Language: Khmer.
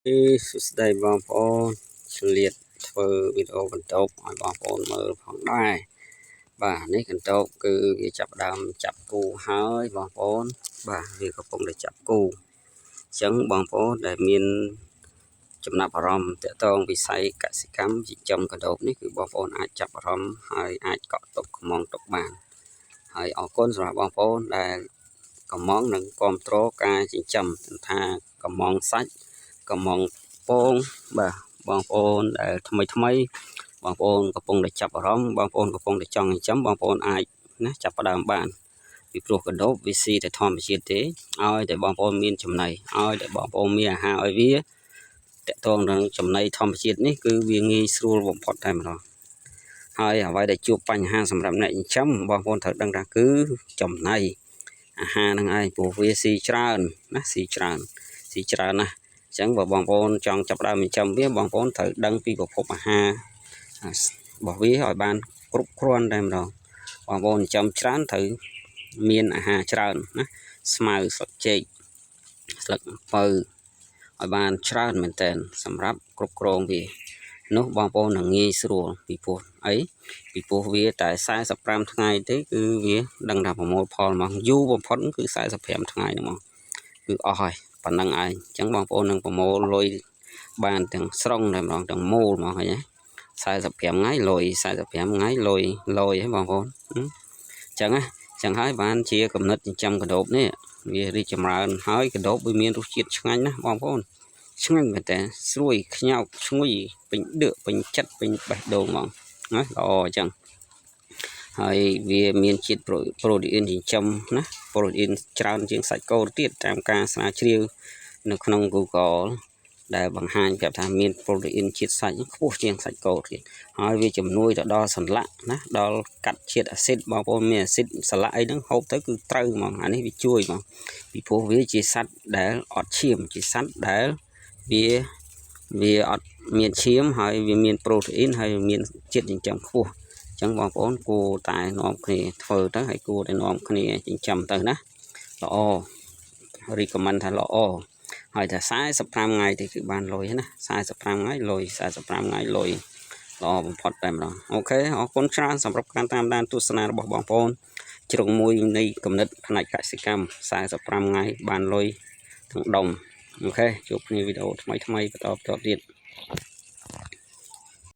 សួស្តីបងប្អូនឆ្លៀតធ្វើវីដេអូបន្ទប់ឲ្យបងប្អូនមើលផងដែរបាទនេះកន្ទប់គឺវាចាប់ដើមចាប់គូហើយបងប្អូនបាទវាកំពុងតែចាប់គូអញ្ចឹងបងប្អូនដែលមានចំណាប់អារម្មណ៍តាក់ទងវិស័យកសិកម្មចិញ្ចឹមកណ្ដូបនេះគឺបងប្អូនអាចចាប់អារម្មណ៍ហើយអាចកក់ទុកកំងទុកបានហើយអរគុណសម្រាប់បងប្អូនដែលកំងនិងគ្រប់គ្រងការចិញ្ចឹមថាកំងសាច់កំងពងបាទបងប្អូនដែលថ្មីថ្មីបងប្អូនកំពុងតែចាប់អារម្មណ៍បងប្អូនកំពុងតែចង់ចិញ្ចឹមបងប្អូនអាចណាចាប់ផ្ដើមបានពីព្រោះកណ្ដូបវាស៊ីតែធម្មជាតិទេឲ្យតែបងប្អូនមានចំណីឲ្យតែបងប្អូនមានអាហារឲ្យវាតកតងនឹងចំណីធម្មជាតិនេះគឺវាងាយស្រួលបំផុតតែម្ដងហើយអ្វីដែលជួបបញ្ហាសម្រាប់អ្នកចិញ្ចឹមបងប្អូនត្រូវដឹងថាគឺចំណីអាហារហ្នឹងឯងព្រោះវាស៊ីច្រើនណាស៊ីច្រើនស៊ីច្រើនណាស់អញ្ចឹងបើបងប្អូនចង់ចាប់ដើមចិញ្ចឹមវាបងប្អូនត្រូវដឹងពីប្រភពអាហាររបស់វាឲ្យបានគ្រប់គ្រាន់តែម្ដងបងប្អូនចិញ្ចឹមច្រើនត្រូវមានអាហារច្រើនណាស្មៅស្លឹកចេកស្លឹកអំពៅឲ្យបានច្រើនមែនតើសម្រាប់គ្រប់គ្រងវានោះបងប្អូននឹងងាយស្រួលពីព្រោះអីពីព្រោះវាតែ45ថ្ងៃទេគឺវាដឹងថាប្រមូលផលហ្មងយូរបំផុតគឺ45ថ្ងៃហ្នឹងហ្មងគឺអស់ហើយប៉ុណ្ណឹងឯងអញ្ចឹងបងប្អូននឹងប្រមូលលុយបានទាំងស្រុងតែម្ដងទាំងមូលហ្មងឃើញទេ45ថ្ងៃលុយ45ថ្ងៃលុយលុយហ្នឹងបងប្អូនអញ្ចឹងណាអញ្ចឹងហើយបានជាកំណត់ចិញ្ចឹមកណ្ដូបនេះវារីកចម្រើនហើយកណ្ដូបវាមានរសជាតិឆ្ងាញ់ណាស់បងប្អូនឆ្ងាញ់មែនតើស្រួយខ្ញោកឈ្ងុយពេញដឺកពេញចិត្តពេញបេះដូងហ្មងណាល្អអញ្ចឹងហើយវាមានជាតិប្រូតេអ៊ីនចិញ្ចឹមណាប្រូតេអ៊ីនច្រើនជាងសាច់គោទៀតតាមការស្រាវជ្រាវនៅក្នុង Google ដែលបង្ហាញប្រាប់ថាមានប្រូតេអ៊ីនជាតិសាច់ខ្ពស់ជាងសាច់គោទៀតហើយវាជំនួយទៅដល់សន្លាក់ណាដល់កាត់ជាតិអាស៊ីតបងប្អូនមានអាស៊ីតសន្លាក់អីហ្នឹងហូបទៅគឺត្រូវហ្មងអានេះវាជួយហ្មងពីព្រោះវាជាសត្វដែលអត់ឈាមជាសត្វដែលវាវាអត់មានឈាមហើយវាមានប្រូតេអ៊ីនហើយមានជាតិចិញ្ចឹមខ្ពស់អញ្ចឹងបងប្អូនគួរតែនាំគ្នាធ្វើទៅហើយគួរតែនាំគ្នាចិញ្ចឹមទៅណាល្អ recommend ថាល្អហើយតែ45ថ្ងៃទេគឺបានលុយណា45ថ្ងៃលុយ45ថ្ងៃលុយល្អបំផុតតែម្ដង OK អរគុណច្រើនសម្រាប់ការតាមដានទស្សនារបស់បងប្អូនជ្រុងមួយនៃគំនិតផ្នែកកសិកម្ម45ថ្ងៃបានលុយទាំងដុំOK ជួបគ្នាវីដេអូថ្មីថ្មីបន្តបន្តទៀត។